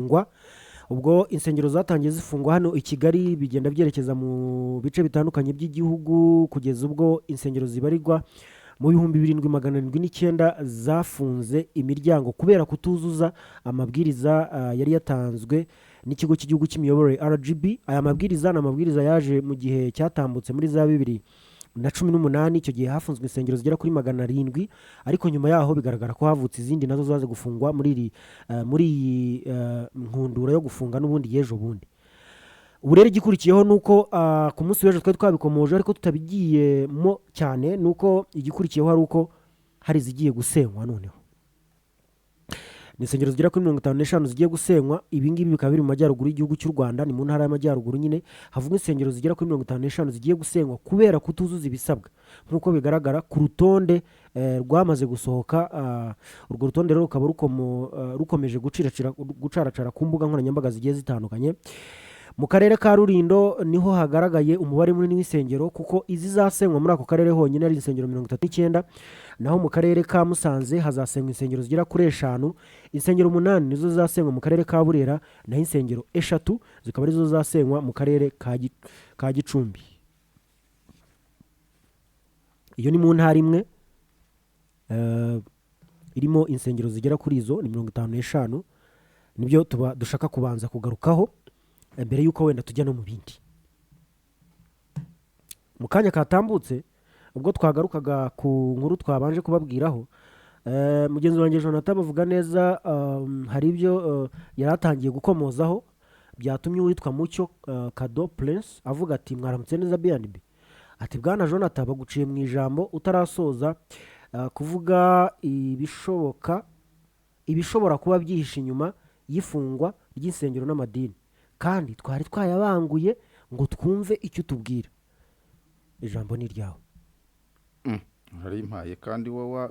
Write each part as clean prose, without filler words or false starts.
Gufungwa. Ubwo insengero zatangiye zifungwa hano i Kigali, bigenda byerekeza mu bice bitandukanye by'igihugu, kugeza ubwo insengero zibarirwa mu 7709 zafunze imiryango kubera kutuzuza amabwiriza yari yatanzwe n'Ikigo cy'Igihugu cy'Imiyoborere, RGB. Aya mabwiriza ni amabwiriza yaje mu gihe cyatambutse muri za 2018. Icyo gihe hafunzwe insengero zigera kuri 700, ariko nyuma yaho bigaragara ko havutse izindi nazo zaje gufungwa muri iyi nkundura yo gufunga n'ubundi y'ejo bundi. Ubu rero igikurikiyeho ni uko ku munsi w'ejo twari twabikomoje ariko tutabigiyemo cyane, ni uko igikurikiyeho ari uko hari izigiye gusenywa. Noneho ni insengero zigera kuri 55 zigiye gusenywa. Ibi ngibi bikaba biri mu majyaruguru y'igihugu cy'u Rwanda, ni mu Ntara y'Amajyaruguru nyine havugwa insengero zigera kuri 55 zigiye gusenywa kubera kutuzuza ibisabwa, nk'uko bigaragara ku rutonde rwamaze gusohoka. Urwo rutonde rero rukaba rukomeje gucaracara ku mbuga nkoranyambaga zigiye zitandukanye. Mu karere ka Rulindo niho hagaragaye umubare munini w'insengero, kuko izizasenywa muri ako karere honyine ari insengero 39. Naho mu karere ka Musanze hazasenywa insengero zigera kuri eshanu. Insengero umunani nizo zizasenywa mu karere ka Burera, naho insengero eshatu zikaba arizo zizasenywa mu karere ka Gicumbi. Iyo ni mu ntara imwe irimo insengero zigera kuri izo, ni 55. Nibyo tuba dushaka kubanza kugarukaho mbere y'uko wenda tujya no mu bindi. Mu kanya katambutse, ubwo twagarukaga ku nkuru twabanje kubabwiraho, mugenzi wanjye Jonathan bavuga neza, hari ibyo yari atangiye gukomozaho byatumye uwitwa Mucyo Kado Prince avuga ati: "Mwaramutse neza B&B." Ati: "Bwana Jonathan, baguciye mu ijambo utarasoza kuvuga ibishoboka, ibishobora kuba byihishe inyuma y'ifungwa ry'insengero n'amadini, kandi twari twayabanguye ngo twumve icyo utubwira. Ijambo ni iryawe." Urayimpaye kandi wowe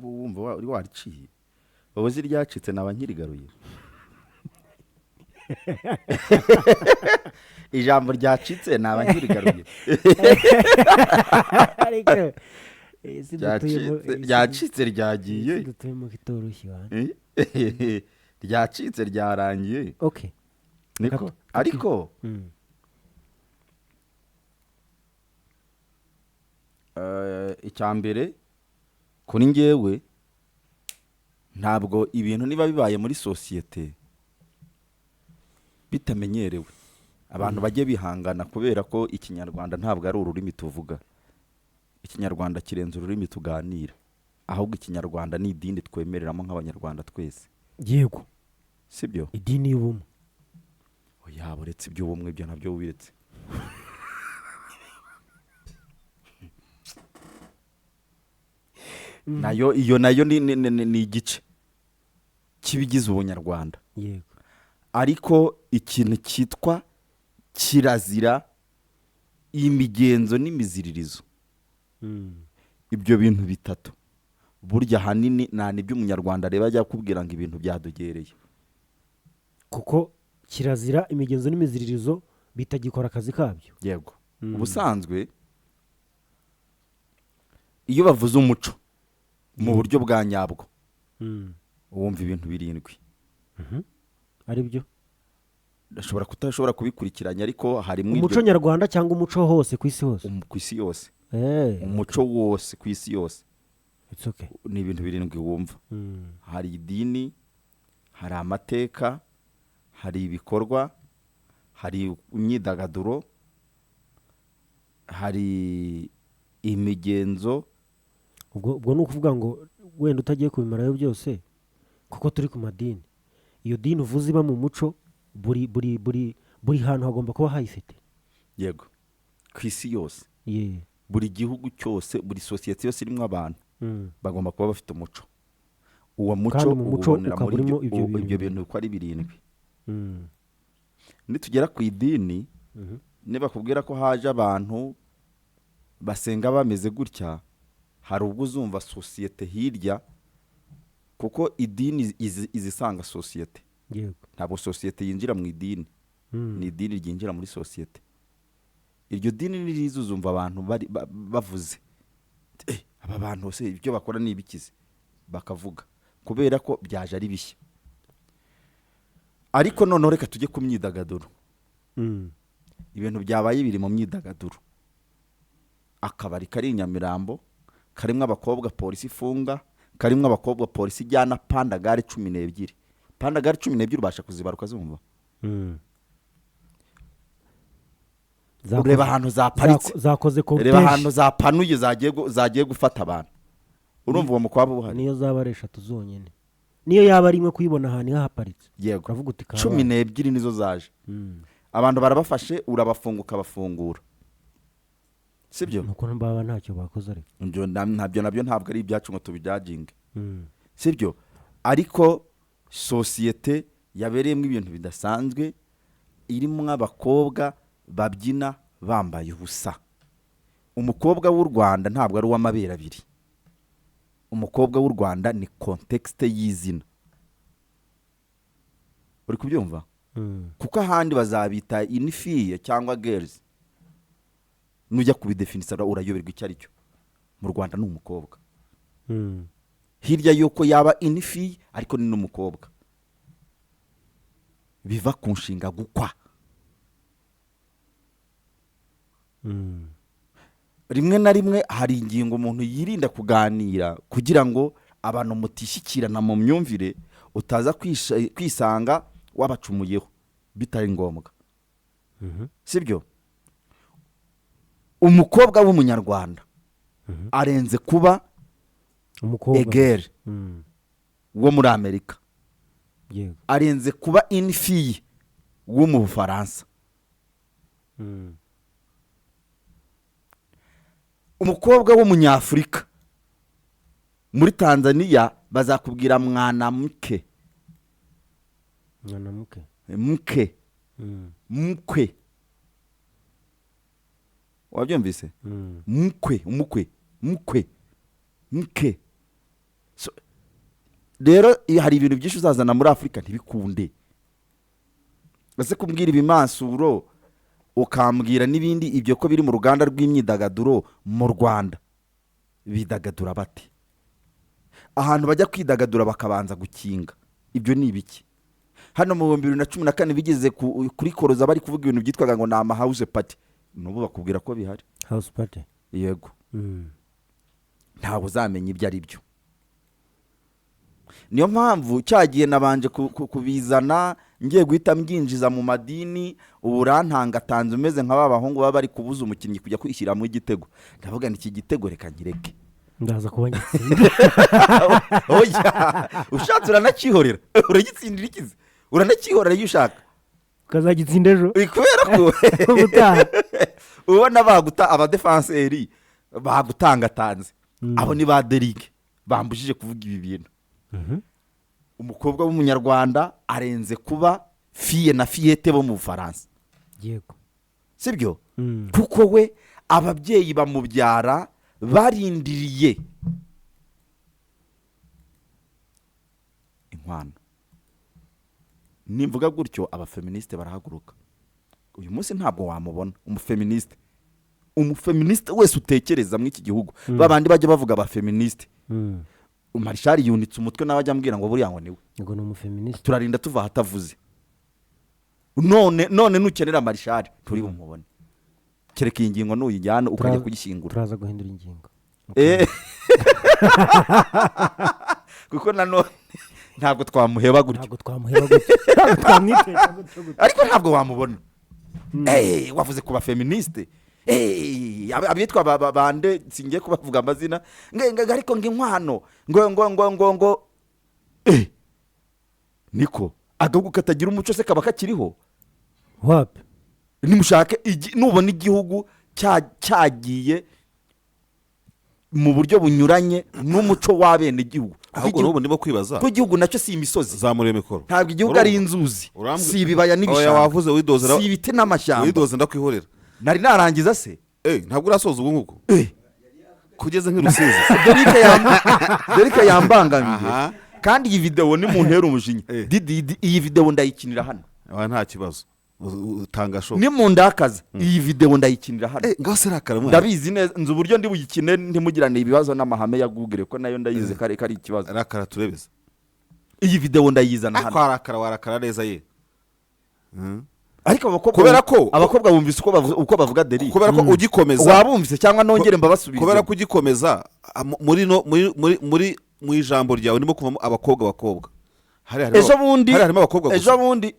wumva wari wariciye, wowe uzi iryacitse naba nkirigaruye. Ijambo ryacitse naba nkirigaruye. Ariko isi dutuyemo Ryacitse, ryacitse ryagiye. Isi dutuyemo ko itoroshye wa. Ryacitse ryarangiye. Niko. Ariko icya mbere kuri njyewe, ntabwo ibintu niba bibaye muri sosiyete bitamenyerewe, abantu bajye bihangana, kubera ko Ikinyarwanda ntabwo ari ururimi tuvuga. Ikinyarwanda kirenze ururimi tuganira, ahubwo Ikinyarwanda ni idini twemereramo nk'Abanyarwanda twese. Sibyo? Idini y'ubumwe. Oya, uretse iby'ubumwe, ibyo nabyo wibiretse. Nayo iyo nayo ni igice cy'ibigize ubunyarwanda. Ariko ikintu cyitwa kirazira, imigenzo n'imiziririzo, ibyo bintu bitatu burya ahanini nta n'ibyo Umunyarwanda areba ajya kukubwira ngo ibintu byadogereye. Kuko kirazira, imigenzo n'imiziririzo bitagikora akazi kabyo. Yego. Ubusanzwe iyo bavuze umuco mu buryo bwa nyabwo, wumva ibintu birindwi. Ari byo? Ndashobora kutashobora kubikurikiranya, ariko harimo Umuco iryo nyarwanda cyangwa umuco hose ku isi hose? Ku isi yose. Umuco wose ku isi yose. It's okay. Ni ibintu birindwi wumva. Hari idini, hari amateka, hari ibikorwa, hari imyidagaduro, hari imigenzo. Ubwo ni ukuvuga ngo wenda utagiye kubimarayo byose, kuko turi ku madini, iyo dini uvuze iba mu muco, buri hantu hagomba kuba hayifite. Yego, ku isi yose. Buri gihugu cyose, buri sosiyete yose irimo abantu bagomba kuba bafite umuco. Uwo muco Kandi mu muco uwubonera ukaba muri urimo ibyo bintu. Ibyo bintu uko ari birindwi. Nitugera ku idini, nibakubwira ko haje abantu basenga bameze gutya, hari ubwo uzumva sosiyete hirya, kuko idini izisanga sosiyete. Ntabwo sosiyete yinjira mu idini. Ni idini ryinjira muri sosiyete. Iryo dini niriza, uzumva abantu bari bavuze: "Aba bantu se ibyo bakora ni ibikize?" Bakavuga kubera ko byaje ari bishya. Ariko noneho reka tujye ku myidagaduro. Ibintu byabaye biri mu myidagaduro, akabari kari i Nyamirambo karimo abakobwa polisi ifunga, karimo abakobwa polisi ijyana pandagare 12. Pandagare 12 ubasha kuzibara ukazumva? Ureba ahantu zaparitse. Zakoze Reba cortège. ahantu zapanuye, zagiye gufata abantu. Urumva uwo mukwabo uhari? Niyo zaba ari eshatu zonyine, niyo yaba ari imwe, kuyibona ahantu ihaparitse, uravuga uti kabaye. 12 nizo zaje. Abantu barabafashe, urabafunga ukabafungura, sibyo? Nuko baba ntacyo bakoze ariko. Ibyo ntabyo nabyo ntabwo ari ibyacu ngo tubijudginge, sibyo? Ariko sosiyete yabereyemo ibintu bidasanzwe, irimo abakobwa babyina bambaye ubusa. Umukobwa w'u Rwanda ntabwo ari uw'amabere abiri. Umukobwa w'u Rwanda ni contexte y'izina, uri kubyumva? Kuko ahandi bazabita une fille cyangwa girls, nujya kubidefinisa urayoberwa icyo ari cyo. Mu Rwanda ni umukobwa. Hirya y'uko yaba une fille, ariko ni n'umukobwa, biva ku nshinga gukwa. Rimwe na rimwe hari ingingo umuntu yirinda kuganira kugira ngo abantu mutishyikirana mu myumvire, utaza kwisanga wabacumuyeho bitari ngombwa. Sibyo? Umukobwa w'Umunyarwanda arenze kuba umukobwa a girl wo muri Amerika. Arenze kuba une fille wo mu Bufaransa. Umukobwa w'Umunyafurika muri Tanzania bazakubwira mwanamke. Mwanamke. Mke. Mkwe, wabyumvise? Mkwe, umukwe, mkwe, mke. So, rero iyo hari ibintu byinshi uzazana muri Afurika ntibikunde. Ese kumbwira ibimansuro, ukambwira n'ibindi, ibyo ko biri mu ruganda rw'imyidagaduro mu Rwanda, bidagadura bate? Ahantu bajya kwidagadura bakabanza gukinga, ibyo ni ibiki? Hano mu 2014 bigeze kuri koroza, bari kuvuga ibintu byitwaga ngo ni ama house party, n'ubu bakubwira ko bihari. House party. Yego. Ntabwo uzamenya ibyo ari byo. Niyo mpamvu cyagiye nabanje kubizana, ngiye guhita mbyinjiza mu madini. Ubu urantangatanze, umeze nka ba bahungu baba bari kubuza umukinnyi kujya kwishyiramo igitego. Ndavuga ngo iki gitego reka nkireke. Ndaza kuba ngitsinda. Oya, ushatse uranacyihorera. Uragitsindira ikize, uranacyihorera iyo ushaka. Ukazagitsinda ejo. Kubera ko ubutaha. Ubona baguta, abadefanseri bagutangatanze. Abo ni ba Derike bambujije kuvuga ibi bintu. Umukobwa w'Umunyarwanda arenze kuba fille na fillette bo mu Bufaransa. Sibyo? Kuko we ababyeyi bamubyara barindiriye inkwano. Nimvuga gutyo abafeministe barahaguruka. Uyu munsi ntabwo wamubona umufeministe wese utekereza muri iki gihugu, babandi bajya bavuga abafeministe. Marishari yunitse umutwe, nawe ajya ambwira ngo buriya ngo niwe. Ngo ni umufeministe. Turarinda tuva ahatavuze. None nukenera marishari turi bumubone, kereka iyi ngingo nuyijyana ukajya kuyishyingura. Turaza guhindura ingingo. Kuko nanone ntabwo twamuheba gutyo. Ntabwo twamuheba gutyo, ntabwo twamwitesha gutyo gutyo. Ariko ntabwo wamubona. Wavuze ku bafeministe. Abitwa bande, singiye kubavuga amazina, ariko ngo inkwano ngo niko agahugu katagira umuco se kaba kakiriho? Wapi. Nimushake nubona igihugu cyagiye mu buryo bunyuranye n'umuco w'abenegihugu. Kuko Ahubwo n'ubu ndimo kwibaza. Kuko igihugu nacyo si imisozi. Zamura mikoro. Ntabwo igihugu ari inzuzi, si ibibaya Oya, n'ibishanga, wavuze widoze si ibiti n'amashyamba. Widoze, ndakwihorera. Nari narangiza se? Ntabwo urasoza ubu ngubu. Kugeza nk'i Rusizi. Derike yambangamiye. Kandi iyi videwo nimuntera umujinya, Didi, iyi videwo ndayikinira hano. Oya, nta kibazo. Utanga show. Nimundakaza, iyi videwo ndayikinira hano. Ngaho se rakara mwana. Ndabizi neza, nzi uburyo ndi buyikine ntimugirane ibibazo n'amahame ya Google, ko nayo ndayizi ko ari ikibazo. Rakara turebeze. Iyi videwo ndayizana Ariko hano. warakara, warakara neza ye. Ariko abakobwa, Kubera ko- abakobwa bumvise uko bavuga deri. Kubera ko ugikomeza, Wabumvise cyangwa nongere mbabasubize? Kubera ko ugikomeza, muri no muri muri muri mu ijambo ryawe ndimo kuvamo abakobwa, abakobwa. Hari harimo Ejo bundi, hari harimo abakobwa gusa. Ejo bundi.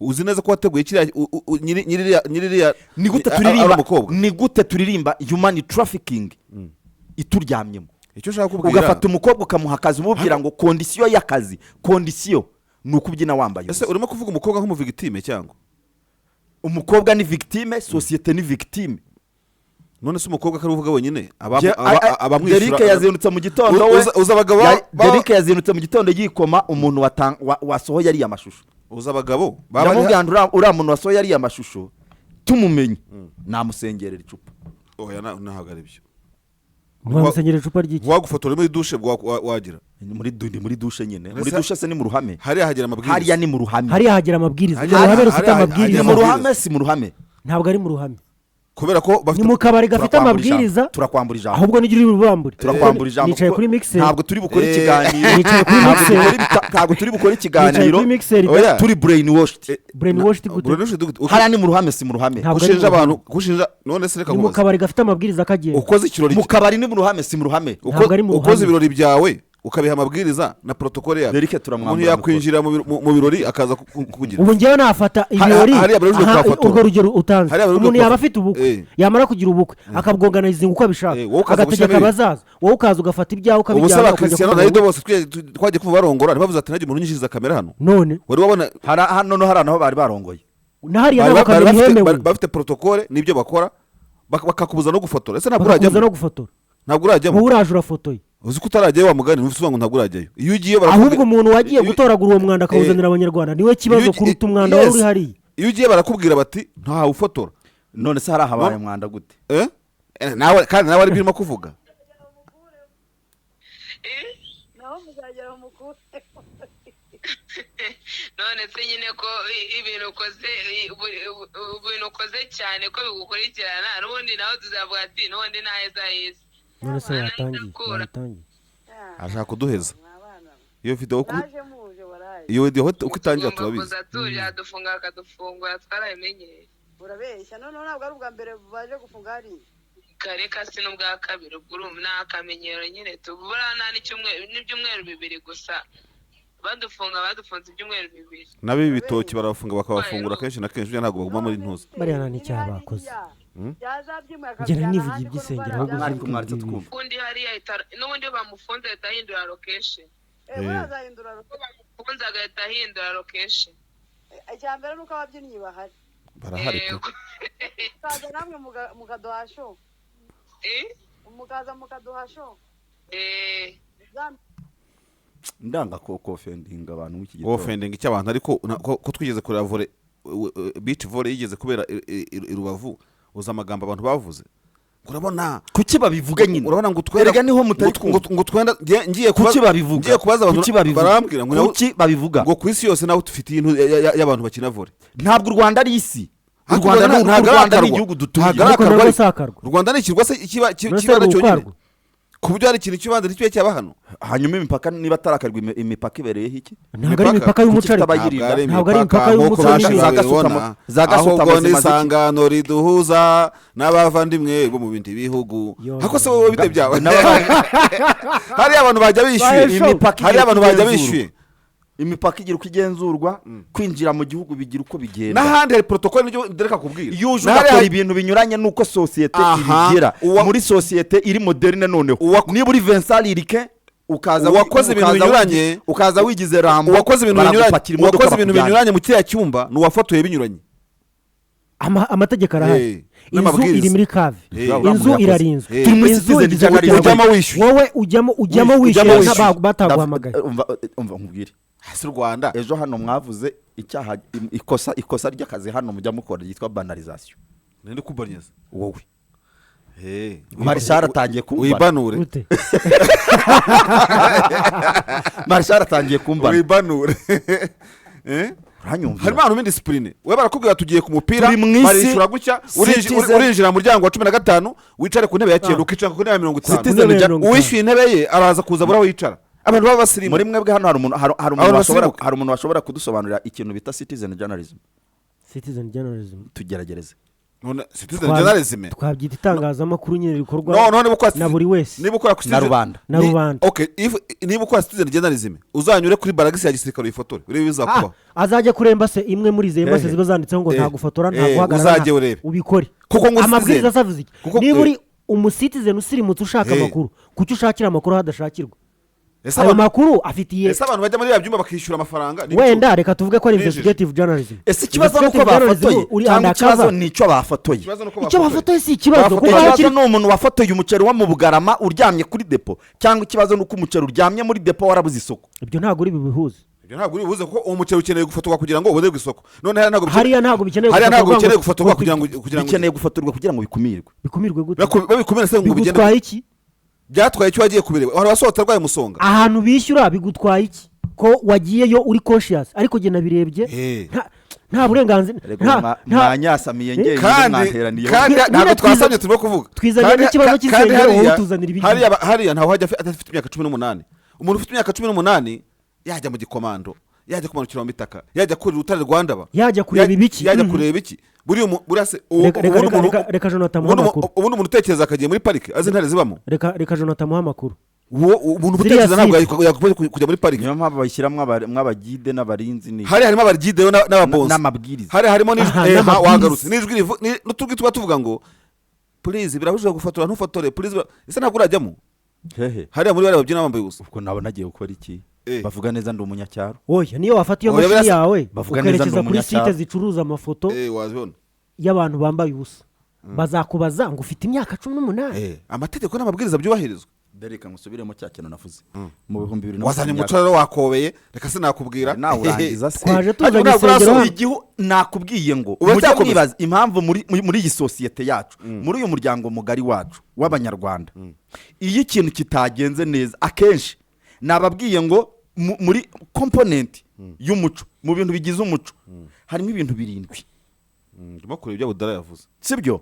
Uzi neza ko wateguye kiriya nyiri iriya Ni gute ari turirimba, umukobwa? ni gute turirimba human trafficking ituryamyemo? Icyo ushaka kubwira, Ugafata umukobwa ukamuha akazi, umubwira ngo condition y'akazi, condition ni uko ubyina wambaye Ese ubusa. urimo kuvuga umukobwa nk'umuvictime cyangwa? Umukobwa ni victime, sosiyete ni victime. None se umukobwa ko ari uvuga wenyine, abamwishyura? Derike yazindutse mu gitondo we. Uza abagabo Derike yazindutse mu gitondo yikoma umuntu wasohoye ariya mashusho. Uza abagabo baba bari Ndamubwira ngo uriya muntu wasohoye ariya mashusho tumumenye namusengerera icupa. Oya, ntabwo ari byo. Mwamusengera icupa ry'iki? Wagufotora muri douche wagira. Ni muri douche nyine, muri Ese- douche se ni mu ruhame? Hariya hagira amabwiriza. Hariya ni mu ruhame. Hariya hagira amabwiriza. Hariya Uruhame rufite hagira Ni mu amabwiriza. amabwiriza. ruhame, si mu ruhame? Ntabwo ari mu ruhame. Kubera ko bafite Ni mu kabari gafite Turakwambura ijambo. amabwiriza. Turakwambura ijambo. Ahubwo nijya uri bubambure. Turakwambura ijambo Nicaye kuko kuri mixer. Ntabwo turi bukore ikiganiro. Nicaye kuri Ntabwo mixer. ntabwo turi bukore Nicaye ikiganiro kuri mixer. Oya. turi brainwashed. Brainwashed gute? Brainwashed gute? Hariya ni mu ruhame, si mu ruhame? Ntabwo ari Ushinja mu ruhame. abantu, kushinja none se reka Ni mu nkubaze. kabari gafite amabwiriza akagenda. Ukoze ikirori, Mu kabari ni mu ruhame, si mu ruhame? Ntabwo ari mu ukoze ruhame. ibirori byawe, ukabiha amabwiriza na protocole yawe, Derike turamwambura umuntu yakwinjira mu birori akaza kukugira. Ubu ngewe nafata ibirori, Hariya barabujijwe aha, kuhafotora. urwo rugero utanze, Hariya barabujijwe umuntu yaba afite ubukwe, yamara kugira ubukwe akabwonganizinga uko abishaka, Wowe ukaza agategeka gushyiramo abazaza, wowe ukaza ugafata ibyawe Ubu se ukabijyana ba ukajya Cristiano kuvuga Ronaldo ngo- bose twagiye kumva barongora, ntibavuze ati ntagire umuntu unyinjiriza kamera hano? None Wari wabona? Hari hano no hari aho bari barongoye. Na hariya Bari ntabwo bari kamera bafite ihemewe. bari bafite protocole n'ibyo bakora, bakakubuza no gufotora. Ese ntabwo Bakakubuza urajyamo? no gufotora. Ntabwo urajyamo. Wowe uraje urafotoye. Uzi ko utarajyayo, wa mugani ntuvuze ngo ntabwo urajyayo. Iyo ugiye barakubwira- Ahubwo umuntu wagiye gutoragura uwo mwanda akawuzanira abanyarwanda niwe kibazo kuruta umwanda wari uri hariya. Iyo ugiye barakubwira bati ntawe ufotora. None se hari ahabaye No. umwanda gute? Eh? Nawe kandi nawe aribyo urimo kuvuga. Naho muzagera mukure. None se nyine ko ibintu ukoze ibintu ukoze cyane ko bigukurikirana, n'ubundi nawe tuzavuga ati n'ubundi ntaheza heza. None se watangiye, watangiye. Ashaka kuduheza iyo video Naje muje waraye. Iyo video uko itangira Tugomba turabizi. kuza tuje dufunga bakadufungura, twarabimenyereye. Urabeshya, noneho ntabwo ari ubwa mbere baje gufunga hariya. Kare kasi n'ubwa kabiri, ubwo urumva ni akamenyero nyine. Tubura nta n'icyumweru, n'ibyumweru 2 gusa badufunga, badufunze ibyumweru 2. N'abibi ibitoki barabafunga bakabafungura kenshi na kenshi, burya ntabwo baguma muri ntuza. Bariya nta n'icyaha bakoze. Yazabyimuye Njye akabijyana nivugiye ahandi ko iby'isengero, ndwara ahubwo Mwari uzi kumwaritse twumva. Ubundi hariya n'ubundi iyo bamufunze ahita ahindura location. Eh, bazahindura. Bamufunze agahita ahindura location. Icya mbere ni uko ababyinnyi bahari. Barahari pe. Yego. Mukaza namwe mukaduha show. Eh? Mukaza mukaduha show. Eh. Ndanga ko kofendinga abantu w'iki gitondo. Ofending cy'abantu, ariko ko twigeze kureba volley, beach volley yigeze kubera i Rubavu, uza amagambo abantu bavuze, urabona? Kuki babivuga nyine? Urabona ngo twenda Erega niho mutari ngo kumva. ngo twenda ngiye Kuki babivuga? Ngiye kubaza abantu, Kuki babivuga? barambwira ngo Kuki babivuga? ngo ku isi yose nawe dufitiye intu y'abantu bakina volley. Ntabwo u Rwanda ari isi. U Ariko Rwanda ni ntabwo u ari Rwanda ni akarwa. igihugu dutuye. Ntabwo ari Ariko akarwa narwo ariko. si akarwa. U Rwanda ni ikirwa se None se kiba ni cyonyine ukwarwo? ku buryo hari ikintu cy'ibanze ntikibe cyaba hano? Hanyuma imipaka, niba atarakarwa, imipaka ibereyeho iki? Ntabwo ari imipaka y'umuco, Kuki ariko. itabayirinda? Ntabwo ari imipaka y'umuco nk'uko n'ibindi. Za babibona. za gasutamo Ahubwo ni zimaze iki? isangano riduhuza n'abavandimwe bo mu bindi bihugu. Yo. Hako se wowe bite byawe? Hariya abantu bajya bishyuye. Bahe show. Imipaka Hariya igira abantu uko bajya igenzurwa. bishyuye. Imipaka igira uko igenzurwa, kwinjira mu gihugu bigira uko bigenda. N'ahandi hari protocole, nibyo ndereka kubwira. Iyo uje N'ahandi ugakora ibintu binyuranye n'uko sosiyete ibigira, muri sosiyete iri moderne, noneho niba uri Vincent Lirique ukaza Uwakoze ibintu binyuranye- ukaza wigize Rambo, uwakoze ibintu binyuranye baragupakira imodoka uwakoze ibintu bakujyana. binyuranye mu kiriya cyumba ni uwafotoye binyuranye. Amategeko arahari. Eh, Inzu n'amabwiriza. iri muri cave, Eh. inzu irarinzwe, Turi muri inzu citizen igize journalism. gutya. Ujyamo wishyuye. Wowe ujyamo Ujyamo wishyuye wishyuye. bataguhamagaye. Umva nkubwire. Hasi u Rwanda. Ejo hano mwavuze icyaha, ikosa ry'akazi hano mujya mukora ryitwa banalisation. Ninde kubanyeza? Wowe Marishal atangiye kumbana. Wibanure. Gute? Marishal atangiye kumbana. Wibanure. Eh? Uranyumvira? Harimo ahantu indiscipline, we barakubwira tugiye ku mupira, Turi mu isi, barishyura gutya, citizen- urinjira mu muryango wa 15, wicare ku ntebe ya 9, ukicara ku ntebe ya 50. Citizen Ku ntebe ya 50. Uwishyuye intebe ye araza kuza bura wicara, abantu baba basirimu. Muri mwebwe hano hari umuntu hari umuntu Abantu washobora basirimuka. hari umuntu washobora kudusobanurira ikintu bita citizen journalism? Citizen journalism. Tugerageze. None citizen journalism. Twabyita itangazamakuru nyine rikorwa No, none ukora na buri wese. Niba ukora Na rubanda. Na rubanda. Okay, if niba ukora citizen journalism, uzanyure kuri baragisi ya gisirikare uyifotore, urebe ibizakubaho. Azajya kuri embassy, imwe muri izo embassy Ehe. ziba zanditseho ngo nta gufotora, nta guhagarara, uzajye urebe. Ubikore. Kuko ngo Amabwiriza citizen- asavuze iki? Kuko- Niba uri umucitizen usirimutse ushaka amakuru, kuki ushakira amakuru aho adashakirwa? Ese Ayo abantu- makuru afitiye ese abantu bajya muri biriya byumba bakishyura amafaranga ni Wenda reka tuvuge ko ari Ninjije. investigative journalism. Ese ikibazo ni uko Investigative journalism bafotoye uri cyangwa ikibazo undercover. ni icyo bafotoye? Ikibazo ni uko Icyo bafotoye si ikibazo, kuko aho Ikibazo kiri ni umuntu wafotoye umuceri wo mu Bugarama uryamye kuri depo, cyangwa ikibazo ni uko umuceri uryamye muri depo warabuze isoko? Ibyo ntabwo uri bubihuze. Ibyo ntabwo uri buze, kuko uwo muceri ukeneye gufotorwa kugira ngo ubonerwe isoko. None hariya ntabwo Hariya ntabwo bikeneye hariya ntabwo gufotorwa bikeneye ngo- gufotorwa kugira ngo Bikeneye gufotorwa kugira ngo bikumirwe. Bikumirwe gute? Babikumire se ngo bigende? Bigutwaye iki? Byatwaye icyo wagiye kubireba, hari abasohotse arwaye umusonga. Ahantu bishyura bigutwaye iki, ko wagiyeyo uri conscious? Ariko jye nabirebye, nta burenganzira Erega mwanyasamiye njyenyine, Kandi mwanteraniyeho. kandi Nyine ntabwo twasabye, turimo kuvuga. twizanye Kandi- n'ikibazo kandi cy'insengero, wowe utuzanira ibindi. Hariya ntawe hajya adafite imyaka 18. Umuntu ufite imyaka 18 yajya mu gikomando, yajya kumanukira mu mitaka, yajya kurira urutare rwa Ndaba, Yajya kureba ibiki? Yajya kureba iki? Buriya buriya se Reka- ubundi reka- reka Jonathan amuhe amakuru. Ubundi umuntu utekereza akagiye muri parike azi intare zibamo. Reka Jonathan amuhe amakuru. Uwo umuntu Ziriya utekereza ntabwo site. yakwiye kujya muri parike. Niyo mpamvu bayishyiramo abaguide n'abarinzi ni Hari harimo abaguide n'ababonsi. N'amabwiriza. Hari harimo n'ijwi Aha, n'amabwiriza. Wagarutse n'ijwi n'utujwi tuba tuvuga ngo please, birabujijwe gufotora, ntufotore please. Ese ntabwo urajyamo? Hehe? Hariya muri bariya babyina bambaye ubusa. Ubwo naba nagiye gukora iki? Bavuga neza, ndi umunyacyaro. Oya, niyo wafata iyo Oya, mashini birasa- yawe Bavuga neza, ukerekeza ndi kuri site umunyacyaro. zicuruza amafoto Wazibona. y'abantu bambaye ubusa, bazakubaza ngo ufite imyaka 18? Amategeko n'amabwiriza byubahirizwa. Reka ngusubiremo cya kintu navuze mu bihumbi bibiri na Wazanye makumyabiri. umuco rero wakobeye, reka sinakubwira. Nawe urangiza se. Twaje tuzanye Ariko ntabwo insengero urasohoka. hano. Igihu nakubwiye ngo Ubu mujye cyakomeza. mwibaza impamvu muri iyi sosiyete yacu, muri uyu muryango mugari wacu w'Abanyarwanda, iyo ikintu kitagenze neza akenshi nababwiye ngo muri component y'umuco, mu bintu bigize umuco harimo ibintu birindwi. Ndimo kureba ibyo Budara yavuze. Sibyo?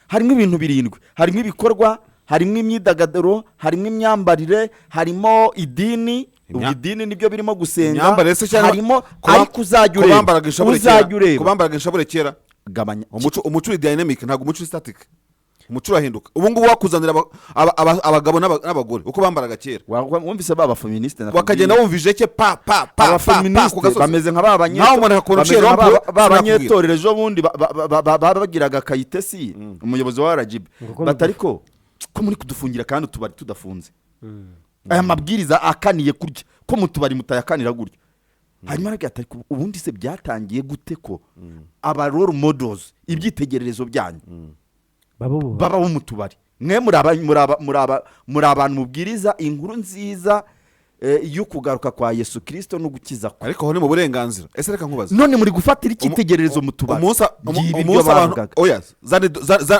Harimo ibintu birindwi: harimo ibikorwa, harimo imyidagaduro, harimo imyambarire, harimo idini. Ubwo idini nibyo birimo gusenga. Imyambarire se cyangwa Harimo, ariko uzajya ureba, kubambaraga inshabure uzajya kera, ureba. Kubambaraga inshabure kera. Gabanya. Umuco uri dynamic, ntabwo umuco uri static. Umuco urahinduka. Ubu ngubu wakuzanira abagabo n'abagore uko bambaraga kera, Wumvise ba bafeministe bakagenda wumva ijeke pa pa pa pa pa ku Abafeministe gasozi. bameze nka ba Nawe umuntu akakubona bameze uciye nka ba rompuwe, ba sinakubwira. banyetorero ejo bundi babagiraga Kayitesi, umuyobozi wa RGB, Ngo ko batari ko muri kudufungira kandi utubari tudafunze, aya mabwiriza akaniye kurya ko mu tubari mutayakanira gutyo. Hanyuma arabwira ati: "Ariko ubundi se byatangiye gute ko aba role models, ibyitegererezo byanyu, baba bo baba bo mu tubari? Mwe muri abantu mubwiriza inkuru nziza yo kugaruka kwa Yesu Kirisito no gukiza kwe. Ariko aho ni mu burenganzira. Ese reka nkubaze. None muri gufatira icyitegererezo mu tubari." Umunsi Ngibi ibyo umunsi abantu bavugaga. Oya,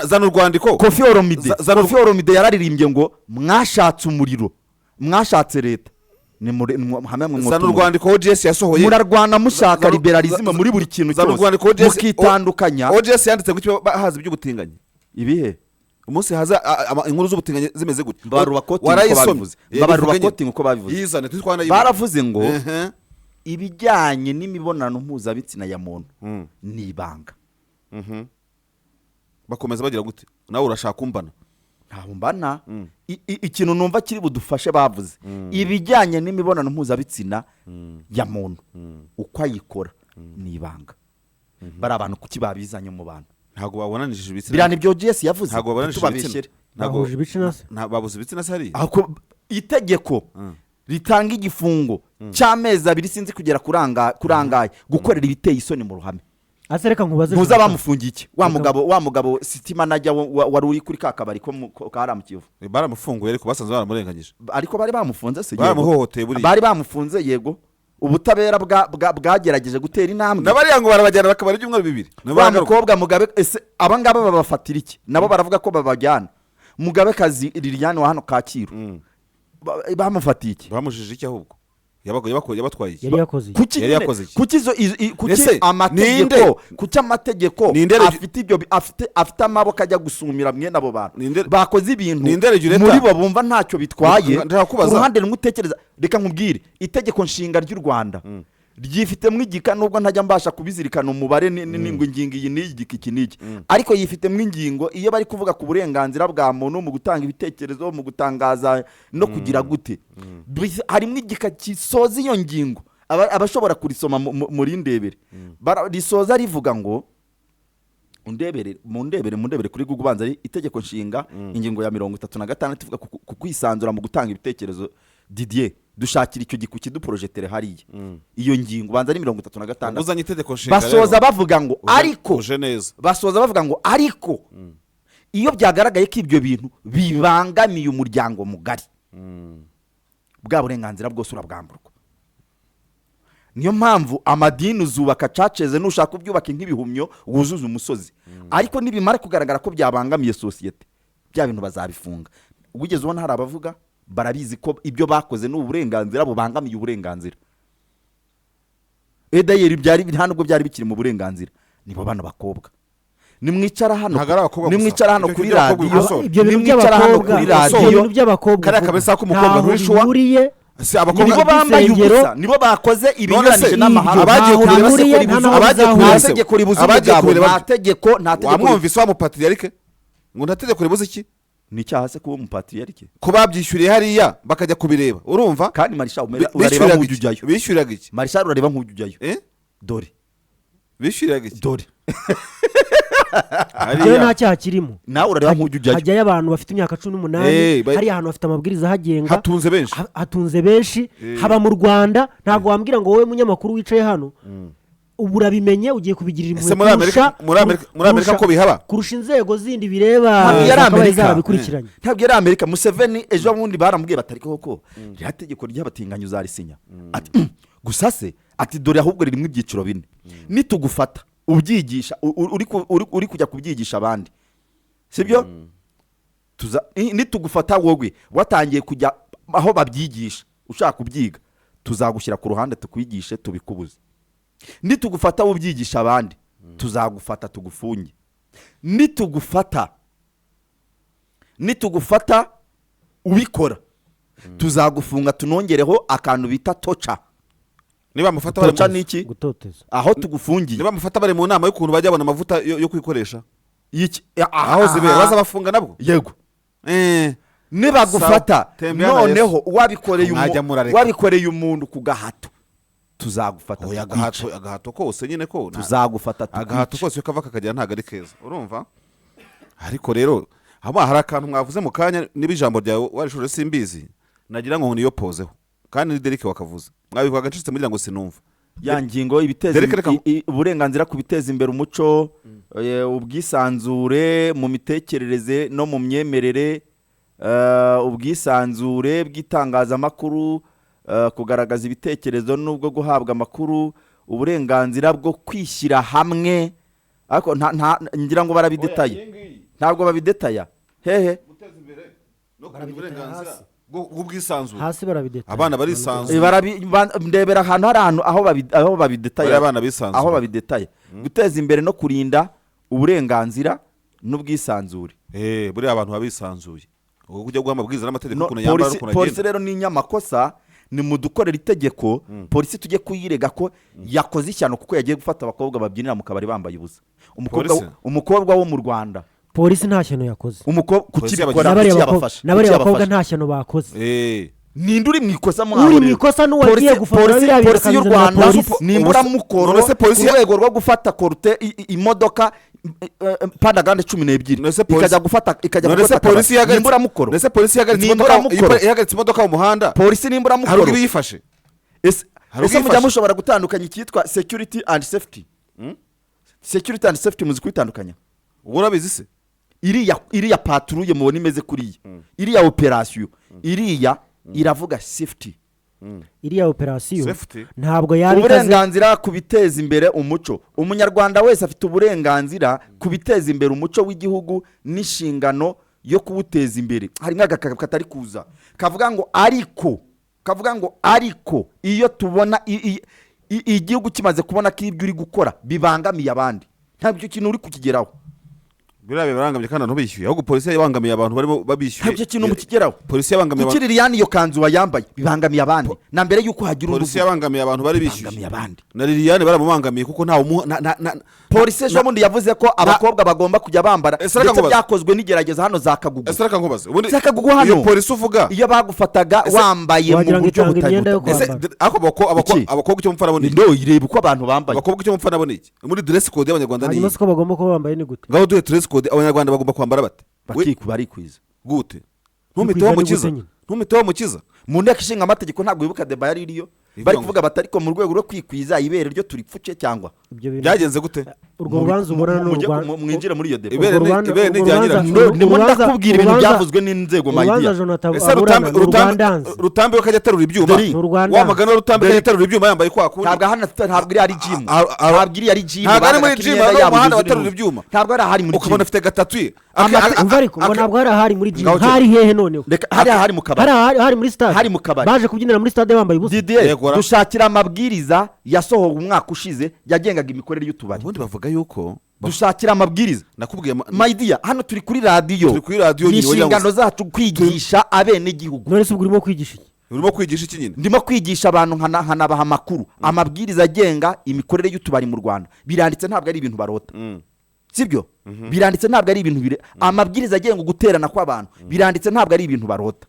zana urwandiko. Koffi Olomide Koffi Olomide yararirimbye ngo mwashatse umuriro, mwashatse leta, hamwe mwe Zana mwota umuriro. urwandiko OGS yasohoye. Murarwana mushaka liberalisme muri buri kintu Zana cyose, urwandiko OGS mukitandukanya. OGS yanditse ngo icyo haza iby'ubutinganyi. Ibihe? Umunsi haza inkuru z'ubutinganyi zimeze gutya. Mbabarura quoting uko Warayisomye. babivuze. Mbabarura Bivuge nyine. quoting uko babivuze. Yizane turi twanayibona. Baravuze ngo Ehe. ibijyanye n'imibonano mpuzabitsina ya muntu ni ibanga. Bakomeza bagira gute? Nawe urashaka kumbana. Ntabwo mbana. Ikintu numva kiri budufashe, bavuze ibijyanye n'imibonano mpuzabitsina ya muntu uko ayikora ni ibanga. Bari abantu kuki babizanye mu bantu? Ntabwo babonanishije ibitsina. Biriya nibyo OGS yavuze. Ntabwo babonanishije ibitsina. Tubabeshyere. Ntabwo Bahuje ibitsina se? Babuze ibitsina se hariya? Ahubwo itegeko ritanga igifungo cy'amezi 2, sinzi kugera kurangaye, gukorera ibiteye isoni mu ruhame. Ase reka nkubaze, Ntuza Jonathan. bamufungiye iki wa mugabo city manager wari uri kuri ka kabari ko kari mu Kivu? Baramufunguye, ariko basanze baramurenganyije. Ariko bari bamufunze se? Yego. Baramuhohoteye buriya. Bari bamufunze, yego. Ubutabera bwagerageje gutera intambwe. Na bariya ngo barabajyana bakabara ibyumweru 2. Nabo Wa baragaruka. mukobwa Mugabe, ese abangaba babafatira iki? Nabo baravuga ko babajyana. Mugabekazi Liliane wa hano Kacyiru, bamufatiye iki? Bamujije iki ahubwo? Yabatwaye iki? Yari yakoze iki? Kuki Yari nyine- yakoze iki? Kuki izo kuki Ese, amategeko, kuki amategeko ninde afite ibyo afite amaboko ajya gusumira mwene abo bantu bakoze ibintu Ninde regulator? muri bo bumva ntacyo bitwaye? Ndashaka kubaza. Ku ruhande rumwe utekereza, reka nkubwire, itegeko nshinga ry'u Rwanda Ryifitemo igika, nubwo ntajya mbasha kubizirikana umubare ngo ingingo iyi n'iyi, gika iki n'iki, ariko yifitemo ingingo iyo bari kuvuga ku burenganzira bwa muntu mu gutanga ibitekerezo, mu gutangaza no kugira gute. Harimo igika gisoza iyo ngingo. Abashobora kurisoma murindebere. Risoza rivuga ngo, undebere, mundebere kuri Google, ubanza ari itegeko nshinga ingingo ya 36 ivuga ku kwisanzura mu gutanga ibitekerezo. Didier, dushakira icyo giku kiduprojetere hariya, iyo ngingo ubanza ari 36. Uzanye itegeko nshinga. Basoza Rero, bavuga ngo ariko uje neza. Basoza bavuga ngo ariko iyo byagaragaye ko ibyo bintu bibangamiye umuryango mugari, bwa burenganzira bwose urabwamburwa. Niyo mpamvu amadini uzubaka churches, nushaka ubyubake nk'ibihumyo wuzuza umusozi, ariko nibimara kugaragara ko byabangamiye sosiyete, bya bintu bazabifunga. Wigeze ubona hari abavuga? Barabizi ko ibyo bakoze ni uburenganzira bubangamiye uburenganzira. Edayeri byari nta nubwo byari bikiri mu burenganzira. Nibo bano bakobwa nimwicara hano, Ntabwo ari abakobwa gusa. nimwicara hano Ibyo kuri by'abakobwa radiyo, bikosora. Ibyo bintu nimwicara hano by'abakobwa, kuri ibyo radiyo, bintu by'abakobwa Kariya uvuga, kabesa k'umukobwa ntaho nturishuwa? bihuriye. Si abakobwa. Nibo bambaye Insengero. ubusa, nibo bakoze ibinyuranije se, n'amahanga. abagiye Ntaho kureba se bihuriye, kuri nta buzu- n'aho abagiye bizahurira. kureba Nta se- tegeko ribuza abagiye umugabo, kureba. nta tegeko, nta tegeko. Wamwumvise wa mupatriarike ngo nta tegeko ribuza iki? Ni icyaha se kuba umupatriarike? Ko babyishyuriye hariya bakajya kubireba, urumva? Kandi marisha urareba Bishyuriraga nk'ujya iki? ujyayo. Bishyuriraga iki? Marisha, urareba nk'ujya ujyayo. Eh? Dore. Bishyuriraga iki? Dore. Njyewe Hariya. nta cyaha kirimo. Nawe urareba nk'ujya ujyayo. Hajyayo abantu bafite imyaka 18. Hariya ahantu hafite amabwiriza ahagenga. Hatunze benshi. Hatunze benshi. Haba mu Rwanda, ntabwo wambwira ngo wowe munyamakuru wicaye hano ubu urabimenye, ugiye kubigirira impuhwe Ese muri Amerika- muri Amerika ko bihaba? Kurusha inzego zindi bireba Ntabwo yari zakabaye Amerika. zarabikurikiranye. Ntabwo yari Amerika. Museveni ejo bundi baramubwiye batari koko ririya tegeko ry'abatinganyi uzarisinya? Ati "Gusa se," ati, "dore ahubwo ririmo ibyiciro bine. Nitugufata ubyigisha, uri kujya kubyigisha abandi, sibyo? Nitugufata wowe watangiye kujya aho babyigisha ushaka kubyiga, tuzagushyira ku ruhande tukwigishe tubikubuze. Nitugufata ubyigisha abandi, tuzagufata tugufunge. Nitugufata ubikora, tuzagufunga tunongereho akantu bita torture." Niba mufata bari Torture ni iki? Gutoteza. Aho tugufungiye. Niba mufata bari mu nama y'ukuntu bajya babona amavuta yo kwikoresha, Iki? aho zibera, bazabafunga nabwo. Yego. Eh. Nibagufata Sawa. Tembea na noneho wabikoreye Mwajya murareka. wabikoreye umuntu ku gahato, tuzagufata Oya, tukwice. agahato kose nyine ko Tuzagufata agahato tukwice. kose iyo kava kakagera ntabwo ari keza, urumva? Ariko rero haba hari akantu mwavuze mu kanya, niba ijambo ryawe warishuje simbizi, nagira ngo niyo pozeho, kandi ni Derek wakavuze, mwabivugaga ncitse mugira ngo sinumva. Ya ngingo ibiteza Derek, reka uburenganzira ku biteza imbere umuco, ubwisanzure mu mitekerereze no mu myemerere, ubwisanzure bw'itangazamakuru, kugaragaza ibitekerezo n'ubwo guhabwa amakuru, uburenganzira bwo kwishyira hamwe, ariko ngira ngo barabidetaye, ntabwo babidetaya hehe? Guteza imbere no kurinda Barabidetaya uburenganzira hasi. bw'ubwisanzure. Hasi barabidetaya. Abana barisanzura. Ndebera ahantu hari ahantu aho babidetaya. Bariya abana bisanzura. Aho babidetaya, guteza imbere no kurinda uburenganzira n'ubwisanzure. Eh, buriya abantu baba bisanzuye, ubwo kujya guha amabwiriza n'amategeko No, ukuntu yambara n'ukuntu polisi agenda. rero ni inyamakosa, ni mudukorera itegeko, polisi tujye kuyirega ko yakoze ishyano kuko yagiye gufata abakobwa babyinira mu kabari bambaye ubusa. Umukobwa Polisi? Umukobwa wo mu Rwanda. Polisi nta shyano yakoze. Umukobwa Polisi kukibikora, N'abariya kuki yabafasha? n'abariya Kuki bakobwa yabafasha? nta shyano bakoze. Eh. Ninde uri mu ikosa mwaho Uri mu rero? ikosa n'uwagiye gufotora biriya bintu Polisi y'u akabizanira Rwanda polisi. ni imburamukoro None se polisi ku rwego rwo gufata cortège imodoka pandagande 12 None se polisi- ikajya gufata, ikajya None se gufata polisi akabari. Ni imburamukoro. None se polisi ihagaritse Ni imodoka imburamukoro. ihagaritse imodoka mu muhanda, Polisi ni hari imburamukoro. ubwo ibiyifashe? Ese Hari ese mujya ubwifashe? mushobora gutandukanya icyitwa security and safety? Security and safety muzi kubitandukanya? Ubwo urabizi se? Iriya patrouille mubona imeze kuriya, iriya operasiyo iriya iravuga safety. Iriya operasiyo Safety? ntabwo yaba ikaze. Uburenganzira ku biteza imbere umuco: umunyarwanda wese afite uburenganzira ku biteza imbere umuco w'igihugu n'inshingano yo kuwuteza imbere. Hari nk'agaka katari kuza kavuga ngo ariko, iyo tubona igihugu kimaze kubona ko ibyo uri gukora bibangamiye abandi, ntabwo icyo kintu uri kukigeraho. Biriya bibarangamye kandi abantu bishyuye, ahubwo polisi yabangamiye abantu barimo babishyuye. Ntabyo kintu mukigeraho. Polisi yabangamiye Kuki abantu. Liliane iyo kanzu wayambaye bibangamiye abandi, na mbere y'uko hagira undi Polisi uvuga. yabangamiye abantu bari bishyuye. Bibangamiye abandi. Na Liliane baramubangamiye kuko ntawe umuha Polisi ejo bundi yavuze ko abakobwa bagomba kujya bambara, Ese reka ndetse nkubaze. byakozwe n'igerageza hano za Kagugu. Ese reka nkubaze ubundi, Za Kagugu hano. iyo polisi uvuga, Iyo bagufataga wambaye mu Wagira ngo buryo itanga imyenda yo butari ese kwambara. ariko Iki? abakobwa icyo mupfa nabo ni iki? No ireba uko abantu bambaye. Abakobwa icyo mupfa nabo ni iki muri dress code y'Abanyarwanda ni Hanyuma iyi? siko bagomba kuba bambaye ni gute? Ngaho duhe dress code, Abanyarwanda bagomba kwambara bate? Barikwiza. Gute? Kwikwiza Ntumiteho ni gute mukiza. nyine? Ntumiteho mukiza. Mu nteko ishinga amategeko, ntabwo wibuka débat yari iriyo? Ivuga Bari ngo- kuvuga bati: "Ariko mu rwego rwo kwikwiza, ibere ryo turipfuce cyangwa?" Ibyo bintu, Byagenze gute? urwo rubanza ubona ni Mujye mwinjire muri iyo débat. Ibere Urwo rubanza- ibere ni urwo irya rubanza- nyiraryo. No, ndimo ndakubwira ibintu byavuzwe n'inzego, Urubanza my dear. Jonathan Ese aburana Rutambi ni urwandanze. Rutambi we kajya aterura ibyuma? Deri. Ni urwandanze. Wa magana wa Rutambi kajya aterura ibyuma yambaye kwa kundi. Ntabwo hano, ntabwo iri ari gym. Ntabwo Ntabwo iri ari gym. Ntabwo ari muri Bagaragara ko gym, imyenda ari yabo umuhanda yuzuye baterura n'ubusa. ibyuma. Ntabwo ari ahari muri Ukabona gym. afite gatatu ye. Umva, ariko ngo ntabwo hari ahari muri gym. Ngaho Hari hehe noneho? Reka, hari ahari mu kabari. Hari ahari muri stade. Hari mu kabari. Baje kubyinira muri stade bambaye ubusa. Didier, Yego, dushakira amabwiriza yasohowe umwaka ushize yagengaga imikorere y'utubari. Ubundi bavuga yuko Dushakira amabwiriza. Nakubwiye My dear, hano turi kuri radiyo. Turi kuri radiyo Ni nyine, wagira ngo inshingano zacu kwigisha abenegihugu. None se ubwo urimo kwigisha iki? Urimo kwigisha iki nyine? Ndimo kwigisha abantu, nkanabaha amakuru. Amabwiriza agenga imikorere y'utubari mu Rwanda biranditse, ntabwo ari ibintu barota. Sibyo? Biranditse, ntabwo ari ibintu amabwiriza agenga uguterana kw'abantu biranditse, ntabwo ari ibintu barota.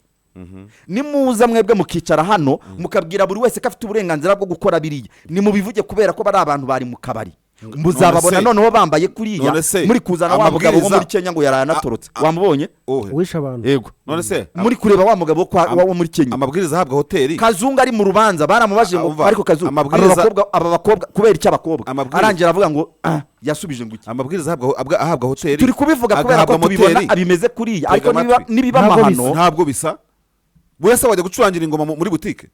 Nimuza mwebwe mukicara hano mukabwira buri wese ko afite uburenganzira bwo gukora biriya, nimubivuge kubera ko bari abantu bari mu kabari, muzababona None se- noneho bambaye kuriya none se muri kuzana wa mugabo wo amabwiriza- muri Kenya ngo yaraye anatorotse. Wamubonye? Ohe. Wishe abantu. Yego. None se Muri kureba wa mugabo wo muri Kenya. amabwiriza ahabwa hoteli Kazungu ari mu rubanza, baramubajije ngo: Umva, "Ariko Kazungu, aba bakobwa, kubera iki abakobwa?" Arangira aravuga ngo yasubije ngo iki? Amabwiriza ahabwa hoteli, Turi kubivuga kubera ko agahabwa tubibona moteri. bimeze kuriya, Tega ariko amatwi. nibiba Ntabwo amahano. bisa. Ntabwo bisa. Buriya se wajya gucurangira ingoma muri butike,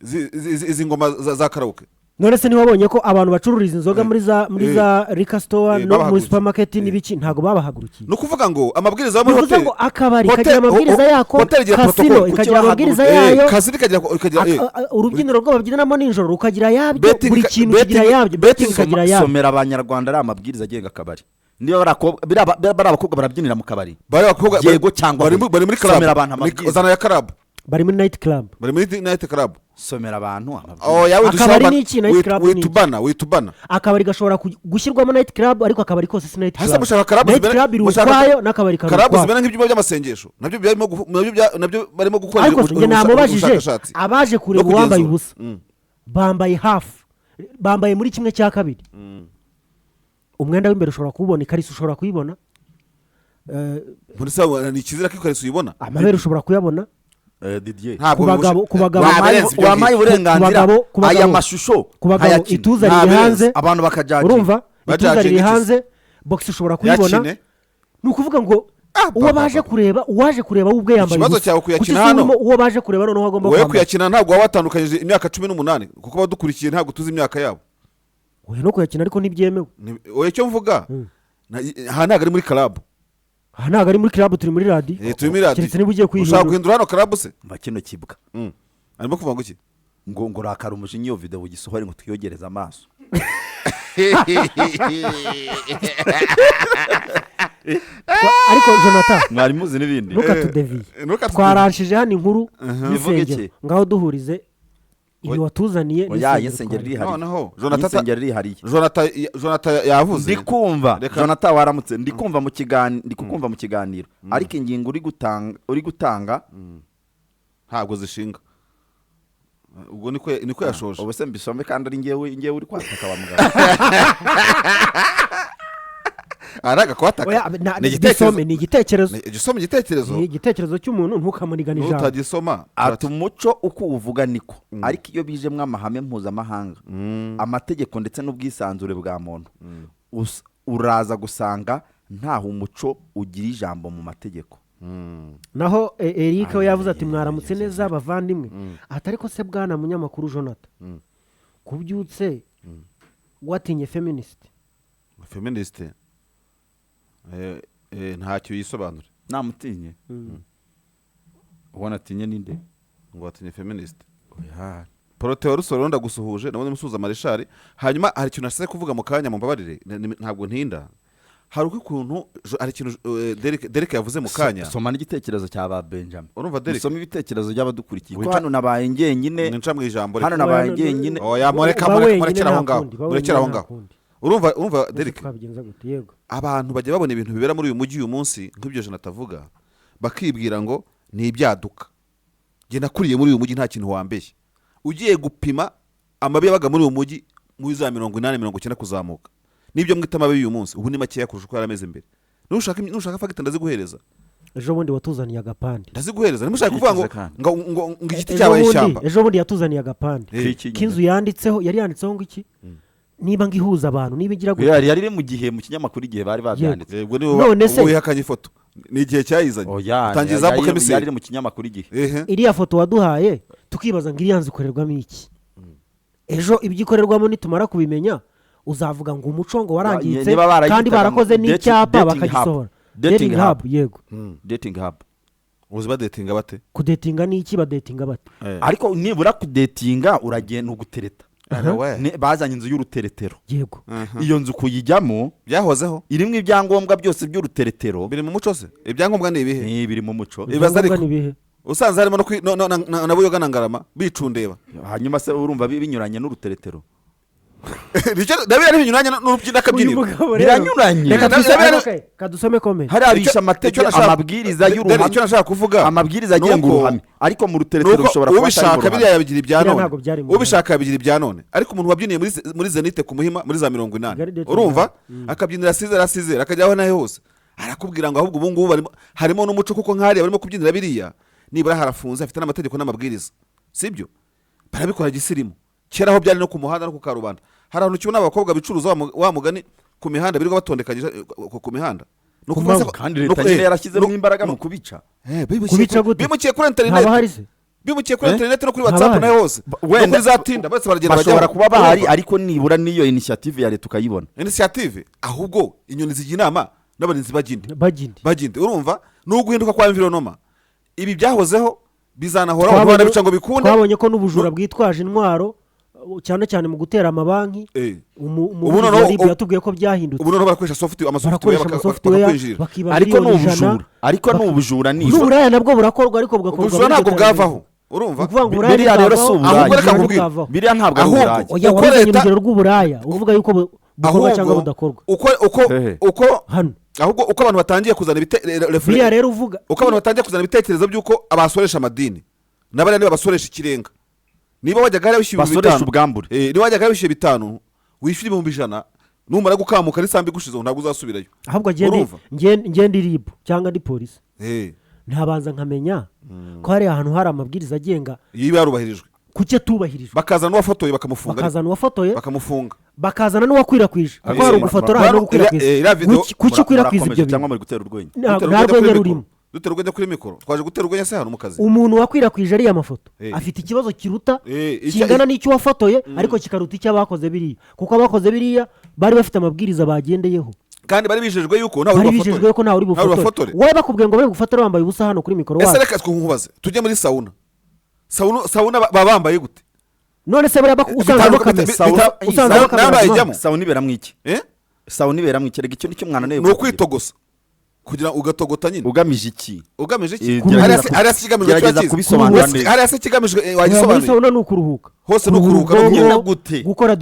izi ngoma za karaoke? None se ntiwabonye ko abantu bacururiza inzoga muri za liquor store no muri Babahagurukiye. supermarket n'ibiki, ntabwo babahagurukiye? Ni ukuvuga ngo amabwiriza yo muri Bivuze hoteli ngo akabari kagira amabwiriza yako, hoteli igira kasino protocol. ikagira amabwiriza yayo, Kasino ikagira urubyiniro rwo babyinamo nijoro rukagira yabyo, Betting buri kintu kigira yabyo, betting betting ikagira yabyo. Somera Abanyarwanda ari amabwiriza agenga akabari, niba bari abakobwa barabyinira mu kabari. Bari abakobwa Yego cyangwa bari oya. bari muri club. Somera abantu amabwiriza. Zana ya club. Bari muri night club. Bari muri night club. Somera abantu amabwiriza. Oh, yawe. Akabari ni iki? Night club ni iki? Witubana. Akabari gashobora gushyirwamo night club, ariko akabari kose si night Hasi club. mushaka club Night club iri ukwayo n'akabari kari club ukwako. zimera nk'ibyumba by'amasengesho, nabyo barimo nabyo barimo gukora Ariko njye namubajije, ubushakashatsi abaje kureba no uwambaye kugenzura. ubusa, bambaye hafi, bambaye muri kimwe cya kabiri, umwenda w'imbere ushobora kuwubona, ikariso ushobora kuyibona. Muri se ni ikizira ko ikariso uyibona? Amabere ushobora kuyabona. Didier, Ntabwo Ku bagabo- ku bagabo- Nta birenze ibyo wampaye ngibyo. uburenganzira Ku bagabo- aya mashusho ku bagabo nkayakina. ituza Nta riri birenze. hanze. Abantu bakajyagira. Urumva, ituza Bajudginga riri iki se? hanze, box ushobora kuyibona. Yakine. Ni ukuvuga ngo uwo ba, ba, baje ba. kureba, uwaje kureba we ubwe yambaye Ikibazo ubusa. cyawe kuyakina Kuki se hano? urimo uwo baje kureba noneho agomba Wowe kwambara? kuyakina ntabwo waba watandukanyije imyaka 18, kuko abadukurikiye ntabwo tuzi imyaka yabo. Oya, no kuyakina ariko ntibyemewe. Oya, icyo mvuga, aha ntabwo ari muri club. Aha ntabwo ari muri club, turi muri radiyo. Turi muri radiyo. Keretse niba ugiye Ushaka kuyihindura. guhindura hano club se? Mva kino kibwa. Arimo kuvuga ngo iki? Ngo rakara umujinya, iyo video ugisohore ngo twiyogereze amaso. Ariko Jonathan, Mwari muzi n'ibindi. ntukatudeviye. Ntukatudeviye. Twaranshije hano inkuru Ivuga y'insengero. iki? Ngaho duhurize ibi watuzaniye Oya, n'insengero iyi nsengero twari. irihariye. Noneho Iyi Jonathan nsengero irihariye. Jonathan yavuze. Ndi kumva. Jonathan, waramutse. Ndi kumva mu kiganiro, ndi kukumva mu kiganiro, ariko ingingo uri gutanga Ntabwo zishinga. Ubwo niko yashoje. Ubu se mbisome kandi ari ngewe uri kwataka wa mugabo? Araga kwataka. Oya, Ni igitekerezo. gisome, ni igitekerezo. Gisoma igitekerezo. Ni igitekerezo cy'umuntu, ntukamunigane ijambo. Nutagisoma. Ati: "Umuco uko uwuvuga niko, ariko iyo bijemwo amahame mpuzamahanga, amategeko ndetse n'ubwisanzure bwa muntu, uraza gusanga ntaho umuco ugira ijambo mu mategeko." Naho Eric we yavuze ati: "Mwaramutse neza bavandimwe." Ati: "Ariko se bwana munyamakuru Jonathan, kubyutse watinye feminist?" Feministe, ntacyo yisobanura. Namutinye? Ubona atinye ninde? Ngo watinye feministe. Oya. Porote wa Rusoro, ndagusuhuje, nabonye musuhuza marishari. Hanyuma hari ikintu nasize kuvuga mu kanya, mumbabarire, ntabwo ntinda. Hari ukuntu hari ikintu Derek yavuze mu kanya. Soma n'igitekerezo cya ba Benjamin. Urumva, Derek? Usome ibitekerezo by'abadukurikiye, ko Wica- hano nabaye njyenyine. Ninca mu ijambo. Hano Reka. nabaye njyenyine. Oya, mureka Ba mureka wenyine murekere aho nta ngaho. kundi, ba Murekere aho wenyine nta ngaho. kundi. Urumva, Ese Derek, twabigenza gute? Yego. Abantu bajya babona ibintu bibera muri uyu mujyi uyu munsi nk'ibyo jana atavuga, bakibwira ngo ni ibyaduka. Njye nakuriye muri uyu mujyi, nta kintu wambeshya. Ugiye gupima amabi yabaga muri uyu mujyi muri za 80, 90 kuzamuka, n'ibyo mwita amabi y'uyu munsi ubu ni makeya kurusha uko yari ameze mbere. Nushaka fact ndaziguhereza. Ejo bundi watuzaniye agapande. Ndaziguhereza. Nimushaka kuvuga ngo Byikize kandi. ngo igiti Ejo cyabaye bundi- ishyamba. Ejo bundi yatuzaniye agapande K'iki nyine? k'inzu yanditseho, yari yanditseho ngo iki, niba ngo ihuza abantu, niba igira gutya. Yari iri mu gihe, mu kinyamakuru Igihe bari babyanditse. Yego, niba None se- ubu wihakanye ifoto, ni igihe cyayizanye. Oya, Utangiye za yari buke misiri. yari iri mu kinyamakuru Igihe. Ehe. Iriya foto waduhaye, tukibaza ngo iriya nzu ikorerwamo iki? Ejo ibyo ikorerwamo nitumara kubimenya, uzavuga ngo umuco ngo warangiritse, Niba barayitaga kandi barakoze ngo n'icyapa dating bakagisohora. hub. Dating Dating hub. hub, yego. Dating hub. Uzi badetinga bate? Kudetinga ni iki? Badetinga bate? Ariko nibura kudetinga uragenda ugutereta. We. Bazanye inzu y'uruteretero. Yego. Iyo nzu kuyijyamo Byahozeho. irimo ibyangombwa byose by'uruteretero. Biri mu muco se? Ibyangombwa ni ibihe? Ni biri mu muco. Ibaze ariko. Ibyangombwa ni ibihe? Usanze harimo no kwi- no- no- na- na na Buyoga na Ngarama bicundeba. Hanyuma se urumva binyuranye n'uruteretero? Nabyo binyuranye n'urubyino Uyu n'akabyiniro. mugabo rero. Biranyuranye. Reka Biranyuranye. okay, kadusome comment. Hariya bishe amategeko, Icyo nashaka- amabwiriza Dore y'uruhame, icyo nashaka kuvuga amabwiriza agenga nuko- uruhame, ariko mu ruteretero nuko bishobora kuba atari mu ubishaka ruhame. biriya yabigira ibya Biriya none. ntabwo byari mu Ubishaka yabigira ibya none, ariko umuntu wabyiniye muri Zenite ku Muhima muri za 80, Kigali Dating urumva, Hub. akabyinira sizera sizera, akajya aho nahe hose, arakubwira ngo ahubwo ubu ngubu harimo n'umuco, kuko nk'hariya barimo kubyinira biriya nibura harafunze, hafite n'amategeko n'amabwiriza, sibyo? Barabikora gisirimu. Kera aho byari no ku muhanda no ku karubanda, hari ahantu ukibona abakobwa bicuruza wa mugani ku mihanda, birirwa batondekanyije ku mihanda. Ni ukuvuga se ko- Kandi ni leta uku- nyine yarashyizemo imbaraga mu kubica. Kubica gute? Bimukiye kuri Ntaba hari interineti. se? Bimukiye kuri Eh? interineti no kuri Ntaba WhatsApp hari. nayo hose, no Wenda- kuri za Tinder, bose baragenda bashobora bajyaho. kuba bahari, Urumva? ariko nibura n'iyo initiative ya leta ukayibona. Initiative, ahubwo inyoni zijya inama n'abarinzi bajya indi. Bajya indi. Bajya indi. Urumva, ni uguhinduka kwa environment. Ibi byahozeho, bizanahoraho, ntibanabica ngo bikunde. Twabonye ko n'ubujura bwitwaje intwaro, cyane cyane mu gutera amabanki, Ubu umuvugizi noneho- wa RIB yatubwiye ko byahindutse. Ubu noneho barakoresha soft amasoftware. Barakoresha amasoftware, Bakakwinjirira. bakiba Ariko ni miliyoni 100. ubujura, ariko ni ubujura nijoro. N'uburaya nabwo burakorwa, ariko bugakorwa Ubujura muri ntabwo iryo terambere. bwavaho, urumva. Ni ukuvuga ngo uburaya Biriya rero si ntibwavaho, uburaya. Ahubwo reka ubujura nkubwire. ntibwavaho. Biriya ntabwo ari Ahubwo- uburaya. Oya, Uko wabizanye leta- urugero rw'uburaya, uvuga yuko bukorwa cyangwa budakorwa. uko uko Hehe. uko Hano ahubwo uko abantu batangiye kuzana biriya rero uvuga, uko abantu batangiye kuzana ibitekerezo by'uko abasoresha amadini n'abariya niba basoresha ikirenga, niba wajyaga hariya wishyura ibihumbi Basoresha 5, ubwambure. Niba wajyaga hariya wishyura 5, wishyura 100,000, numara gukamuka n'isambu igushizeho ntabwo uzasubirayo. Ahubwo ngende Urumva? ngende RIB cyangwa ndi polisi, ntabanza nkamenya ko hari ahantu hari amabwiriza agenga Iyo yarubahirijwe. Kuki atubahirijwe? Bakazana n'uwafotoye bakamufunga. Bakazana uwafotoye, Bakamufunga. bakazana n'uwakwirakwije, kuko hari ugufotora, hari no gukwirakwiza. Iriya video- Kuki ukwirakwiza Murakomeje ibyo cyangwa bintu? muri gutera urwenya? Nta Dutera nta urwenya kuri rwenya mikoro. rurimo. Dutera urwenya kuri mikoro? Twaje gutera urwenya se hano mu kazi? Umuntu wakwirakwije ariya mafoto afite ikibazo kiruta, kingana n'icyo wafotoye, ariko kikaruta icyo abakoze biriya, kuko abakoze biriya bari bafite amabwiriza bagendeyeho. Kandi bari bijejwe yuko ntawe Bari uri bijejwe ko ntawe uri Ntawe uri bufotore. bufotore. Wowe bakubwiye ngo bari gufotora wambaye ubusa hano kuri mikoro Ese wacu. reka twubaze, tujye muri sauna. Sauna baba bambaye gute? None se buriya usangamo kamera, usangamo Nawe kamera? nayijyamo. Sauna iberamo iki? Eh? Sauna iberamo iki? Reka, icyo nicyo mwana. Ni ukwitogosa kugira ugatogota nyine. Ugamije iki? Ugamije iki? Hariya se ikigamijwe Gerageza kiba kizi? kubisobanura neza. Hariya se ikigamijwe Oya, muri wagisobanuye? sauna ni ukuruhuka. Hose ni ukuruhuka, Kuruhura ni ubwonko, ukugenda gute? gukora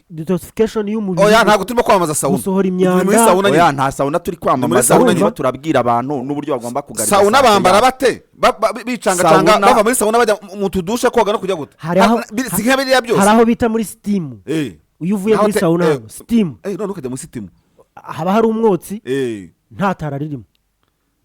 detoxification y'umubiri. Oya, ntabwo turimo kwamamaza sauna. Gusohora Turi muri imyanda. sauna Oya, nyine. nta sauna turi Ni muri kwamamaza, sauna ahubwo nyine. turabwira abantu n'uburyo bagomba kugaragaza Sauna sante bambara yabo. bate? Bicangacanga Sauna- bava muri sauna bajya mu tudushe koga no kujya gute? Hari aho- Si nka biriya byose. Hari aho bita muri steam. Iyo uvuye Naho muri sauna hano steam, none ukajya muri steam. Haba hari umwotsi, nta tara ririmo.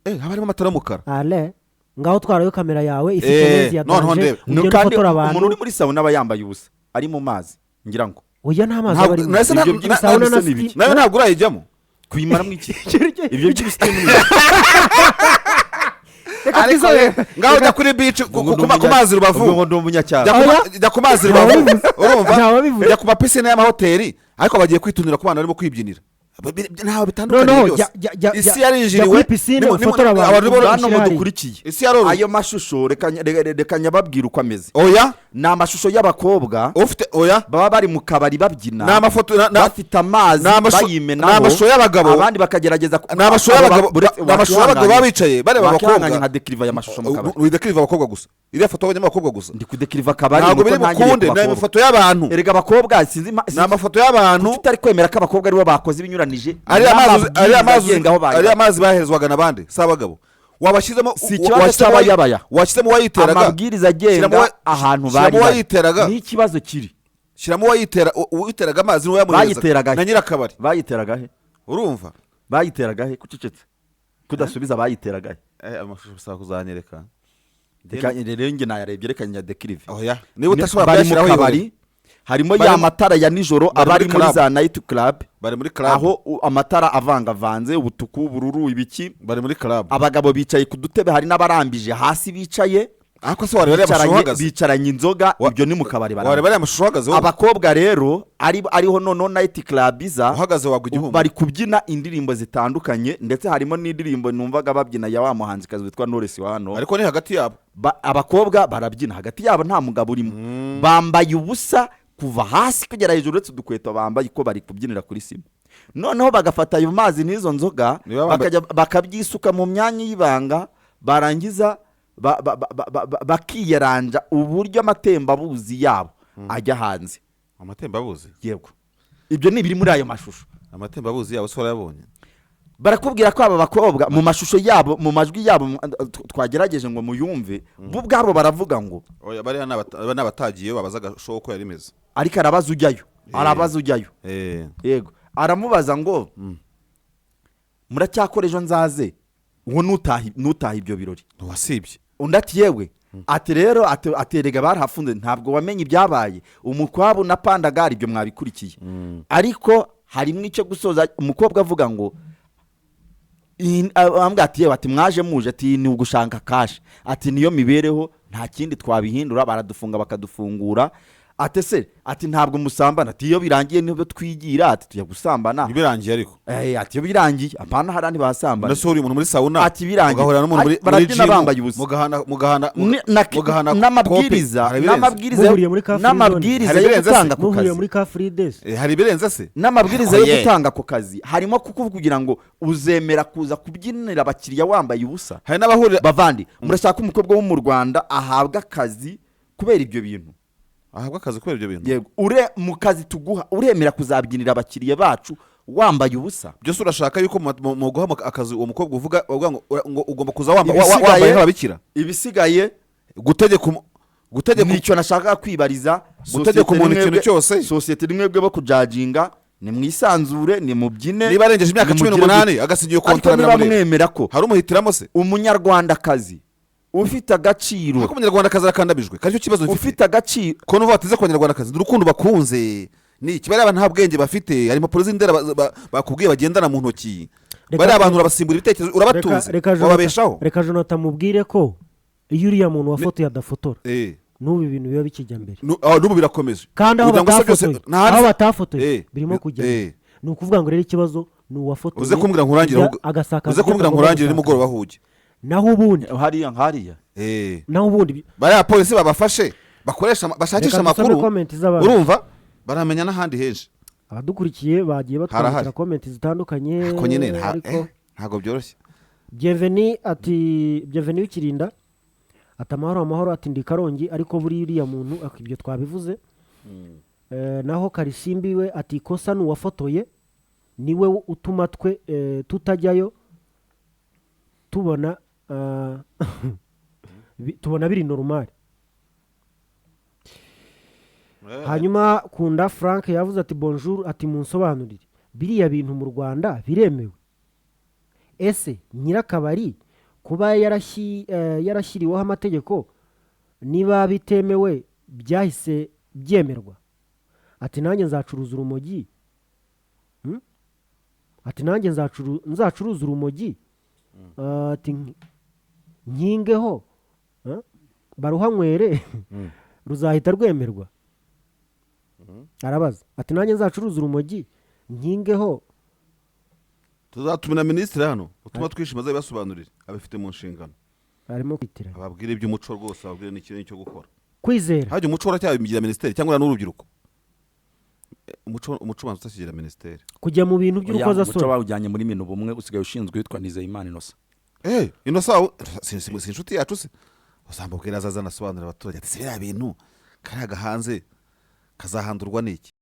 Haba harimo amatara y'umukara. Ale, ngaho twarayo kamera yawe ifite lens ya Noneho danger, ndebe. No, ugenda kandi ufotora umuntu abantu. uri muri sauna aba yambaye ubusa, ari mu mazi, ngira ngo. Oya, nta mazi Ntabwo- aba arimo. nahise Ibyo sauna na by'ibisemo ni ibiki? steam. Nayo ntabwo urayijyamo. Kuyimaramo iki ibyo by'ibisitemu? Reka Ariko twizere. ngaho ujya kuri beach ku mazi Rubavu. Ubwo ngo ndi umunyacyaro. Jya jya ku mazi Rubavu, Ntawabivuze. urumva? Ntawabivuze. Jya ku mapisine y'amahoteli, ariko bagiye kwitunira ku bana barimo kwibyinira. Ntaho bitandukanye Noneho byose. jya Isi jya yarinjiriwe. kuri pisine ufotore abantu. Abantu Bano Ushyire hariya. mudukurikiye, Isi yaroroshye. ayo mashusho reka nyababwire uko ameze. Oya. Ni amashusho y'abakobwa Ufite, oya. baba bari mu kabari babyina, Ni amafoto bafite amazi, bayimenaho, ni amashusho y'abagabo. abandi bakagerageza Ni amashusho y'abagabo, ni amashusho y'abagabo baba bicaye bareba Wakihanganye abakobwa. nka dekiriva aya mashusho mu kabari. Widekiriva abakobwa gusa, iriya foto wabonyemo abakobwa gusa. Ndi kudekiriva akabari. Ntabwo Nuko biri ntangiriye bukunde. ku Ni bakobwa. amafoto y'abantu. Erega abakobwa sinzi Ni amafoto y'abantu. Kuki utari kwemera ko abakobwa aribo bakoze ibinyuranije Ariya mazi, n'amabwiriza ariya mazi, agenga aho bari? Ariya mazi baherezwaga n'abandi si abagabo wabashyizemo. Si ikibazo cy'abayabaya. Washyizemo uwayiteraga. Amabwiriza agenga ahantu Shyiramo bari uwayiteraga. ni ikibazo kiri. Shyiramo uwayitera, uwiteraga amazi n'uwayamuhereza Bayiteraga he? na nyirakabari. Bayiteraga he? Urumva? Bayiteraga he? Kucecetse kudasubiza, bayiteraga he? Amashusho bisaba kuzanyereka. Reka rero njye nayarebye, reka nyadekirive. Oya, niba udashobora Bari mu kuyashyiraho, kabari, ihorere. harimo ya matara ya nijoro Bari aba ari muri muri club. za night club, Bari muri club. aho amatara avangavanze, ubutuku, ubururu, ibiki. Bari muri club. Abagabo bicaye ku dutebe, hari n'abarambije hasi bicaye. Ariko se wareba ariya mashusho uhagaze? Bicaranye inzoga. Ibyo ni mu kabari Wareba barambije. ariya mashusho uhagaze wowe? Abakobwa rero ariho noneho night club iza. Uhagaze wagwa igihumbi. Bari kubyina indirimbo zitandukanye, ndetse harimo n'indirimbo numvaga babyina ya wa muhanzikazi witwa Knowless wa hano. Ariko ni hagati yabo. Abakobwa barabyina hagati yabo, nta mugabo urimo. Bambaye ubusa kuva hasi kugera hejuru, uretse udukweto bambaye, uko bari kubyinira kuri sima. Noneho bagafata ayo mazi n'izo nzoga, Niba bambaye- bakajya bakabyisuka mu myanya y'ibanga, barangiza bakiyaranja uburyo amatembabuzi yabo ajya hanze. Amatembabuzi? Yego, ibyo ni ibiri muri ayo mashusho. Amatembabuzi yabo se warayabonye? Barakubwira ko aba bakobwa mu mashusho yabo, mu majwi yabo, twagerageje ngo muyumve, bo ubwabo baravuga ngo Oya, bariya ni abatagiye babazaga show uko yari imeze. Ariko arabaza ujyayo, arabaza ujyayo. Yego, aramubaza ngo muracyakora ejo nzaze? Uwo nutaha ibyo birori. Ntiwasibye. Undi ati yewe, ati rero aterega barahafunze, ntabwo wamenye ibyabaye, umukwabu na pandagari, ibyo mwabikurikiye. Ariko harimo icyo gusoza umukobwa avuga ngo arambwira ati yewe, ati mwaje muje, ati ni ugushaka cash, ati niyo mibereho, nta kindi twabihindura, baradufunga bakadufungura. Ati se, ati ntabwo musambana? Ati iyo birangiye nibyo twigira, ati tujya gusambana. Ntibirangiye ariko. Ati iyo birangiye, apana hariya ntibasambana. Ndetse uri umuntu muri sauna, Ati birangiye. ugahurira n'umuntu muri Barabyina gym, bambaye ubusa. mugahana mugahana N'amabwiriza kope. Hari ibirenze? n'amabwiriza Muhuriye muri Car Free Zone. n'amabwiriza Hari yo ibirenze se? gutanga ku Muhuriye kazi. muri Car Free Days. Hari ibirenze se? N'amabwiriza yo Oye. gutanga ako kazi harimo kukuvuga kugira ngo uzemera kuza kubyinira abakiriya wambaye ubusa. Hari n'abahurira. Bavandi, murashaka ko umukobwa wo mu Rwanda ahabwa akazi kubera ibyo bintu? Ahabwa akazi kubera ibyo bintu? Yego, ure mu kazi tuguha uremera kuzabyinira abakiriya bacu wambaye ubusa? Byose urashaka yuko mu guha akazi uwo mukobwa uvuga, bavuga ngo ngo ugomba kuza Ibisigaye- wambaye nk'ababikira? Ibisigaye Gutegeka nicyo nashakaga kwibariza. Gutegeka Sosiyete umuntu ni ikintu cyose. Sosiyete ni mwebwe bo kujajinga, nimwisanzure, nimubyine, Niba arengeje imyaka cumi nimugire n'umunani gute. agasinya iyo Ariko kontara, niba biramureba. mwemera ko Hari umuhitiramo se? umunyarwandakazi ufite agaciro, Ariko umunyarwandakazi arakandamijwe, kandi icyo kibazo mfite, ufite agaciro, ko nuva bateze ku banyarwandakazi, ni urukundo bakunze, ni iki? Bariya nta bwenge bafite. Hari impapuro z'indera bakubwiye bagendana mu ntoki. Bariya abantu urabasimbura ibitekerezo, urabatunze, wababeshaho. Reka Jonathan mubwire ko iyo uriya muntu wafotoye adafotora, n'ubu ibintu biba bikijya mbere. N'ubu birakomeje. Kandi aho Kugira ngo se byose batafotoye, aho batafotoye birimo kujya mbere. Ni ukuvuga ngo rero ikibazo ni uwafotoye Uze kumbwira nkurangire ujya ahubwo. agasakaza Uze ibyo kumbwira atagomba nkurangire gusakaza. nimugoroba huge. Naho ubundi Hariya hariya. Naho ubundi Bariya polisi babafashe bakoresha bashakisha Reka dusome amakuru. comment z'abantu. Urumva baramenya n'ahandi henshi. Abadukurikiye bagiye batwandikira Harahari. comment zitandukanye. Ariko nyine Ariko ntabwo byoroshye. Bienveni ati, Bienveni w'ikirinda ati amahoro amahoro, ati ndi Karongi, ariko buriya uriya muntu ibyo twabivuze. Naho Karisimbi we ati ikosa ni uwafotoye, niwe utuma twe tutajyayo, tubona tubona biri normal. Hanyuma Kunda Frank yavuze ati bonjour, ati munsobanurire biriya bintu mu Rwanda biremewe? Ese nyirakabari kuba yarashyiriweho amategeko, niba bitemewe byahise byemerwa? Ati nanjye nzacuruza urumogi. Ati nanjye nzacuruza urumogi. Ati nkingeho, baruhanywere, ruzahita rwemerwa. Arabaza ati nanjye nzacuruza urumogi nkingeho. Tuzatumira minisitiri hano utuma twishima, azabibasobanurire, abifite mu nshingano. Arimo kwitiranya. Ababwire iby'umuco rwose, ababwire n'ikintu cyo gukora. Kwizera. Hajya umuco waracyabigira minisiteri cyangwa n'urubyiruko? Umuco ubanza utakigira minisiteri. Kujya mu bintu Oya, umuco by'urukozasoni. bawujyanye muri minu bumwe, usigaye ushinzwe witwa Nizeyimana Innocent. Innocent si inshuti yacu se? Uzamubwira azaza anasobanurira abaturage ati: "Si biriya bintu kariya gahanze kazahandurwa n'iki?"